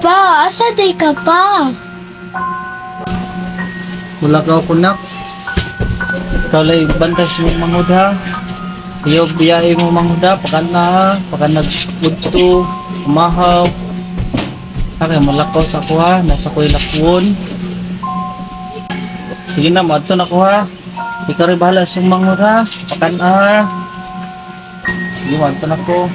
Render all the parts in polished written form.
Pa, asa day ka pa? Wala ka ako, nak. Ikaw lay bantay sa mong manghud ha. Iyo biyahe mo manghud ha. Pakan na ha. Pakan nagudto. Umahaw. Ha, kaya malakaw sa ako ha. Nasa ko'y lakwon. Sige na, maadto na ko ha. Ikaw rin bahala sa mong manghud ha. Pakan na ha. Sige, maadto na ko.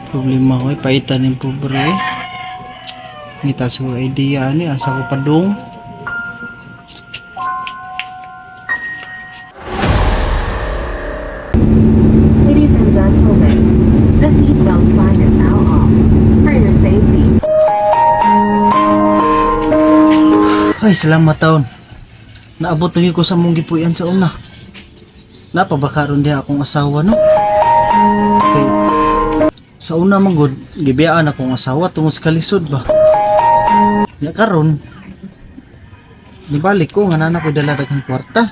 Problema ko eh. Paitan yung pobre eh. Ngita sa ko idea ni. Asa ko padung. Ladies and gentlemen, the seatbelt sign is now off. For your safety, Ay, salamat taon. Naabot na gyud ko sa mong gipuy-an sa una. Napabakaron diha akong asawa, no? Kay, sa una man gud, gibiyaan akong asawa tungod sa kalisod ba. Nya karon, nibalik ko nga nana ko dala daghang kwarta.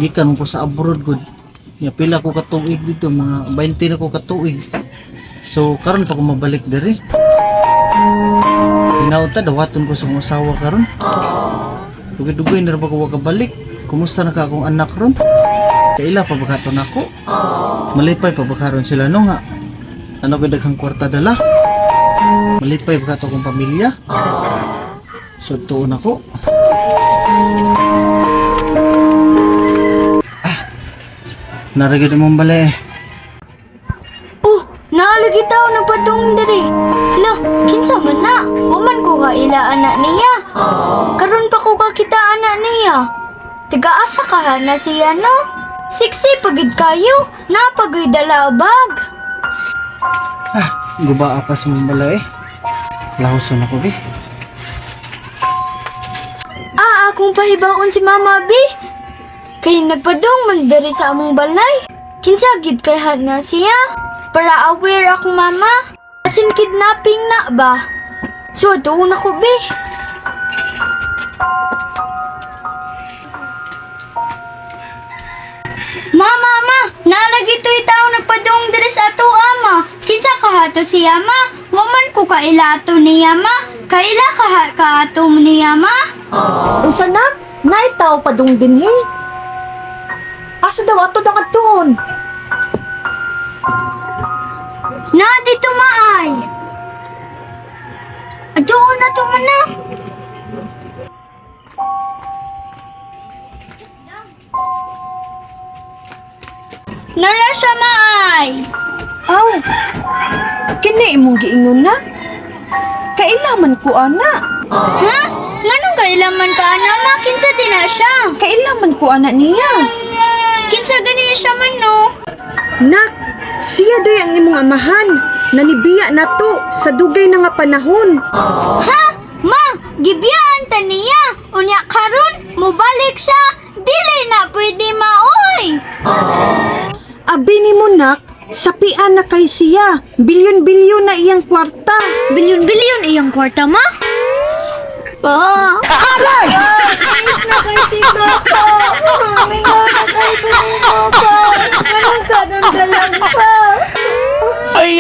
Gikan ko sa abroad gud. Nya pila ko katuig dito, mga 20 na ko katuig. So karon pa ko mabalik diri. Hinaot ta dawaton ko sa akong asawa karon. Dugay-dugay na ra ba ko wa kabalik? Kumusta na ka akong anak ron? Kaila pa ba ka to nako? Malipay pa ba karon sila no nga? Ano ko daghang kwarta dala? Malipay ba ka to akong pamilya? So tuon ako. Ah, naragid mong balay. Oh, naalagi tao nagpadung diri. Hala, kinsa man na? Wa man ko kaila anak niya. Karon pa ko kakita anak niya. Tiga-asa ka na siya no? Siksi pagid kayo, napagoy dala bag. Ah, guba pa sa mong balay. Lahoson ako bi. Ah, akong pahibaon si Mama B. Kay nagpadung man diri sa among balay. Kinsa gid kay hat na siya? Para aware ako mama. Asin kidnapping na ba? So tuon ako be. Ma, mama, nalagi to'y tao nagpadung diri sa ato ama. Kinsa ka hato siya ma? Wa man ko kaila ato niya ma. Kaila ka ha ka ato niya ma? Unsa nak? Naay tao pa dong dinhi. Asa daw ato dang adtuon? Na dito maay. Adoon na to man na. Nara siya maay. Aw. Kini imong giingon na. Kailaman ko ana. Ha? Nganong kailaman ka ana ma? Kinsa din na siya? Kailaman ko ana niya. Kinsa gani siya man no? Nak, siya day ang imong amahan. Nanibiya na to sa dugay na nga panahon. Ha? Ma, gibiyaan ta niya. Unya karon mobalik siya. Dili na pwede maoy. Abi nimo nak, sapian na kay siya. Bilyon-bilyon na iyang kwarta. Bilyon-bilyon iyang kwarta, ma? Pa! Aray! Pa, na kay si Papa. Mingaw na kay ko ni pa. Anong kanon ka lang, pa? Ay!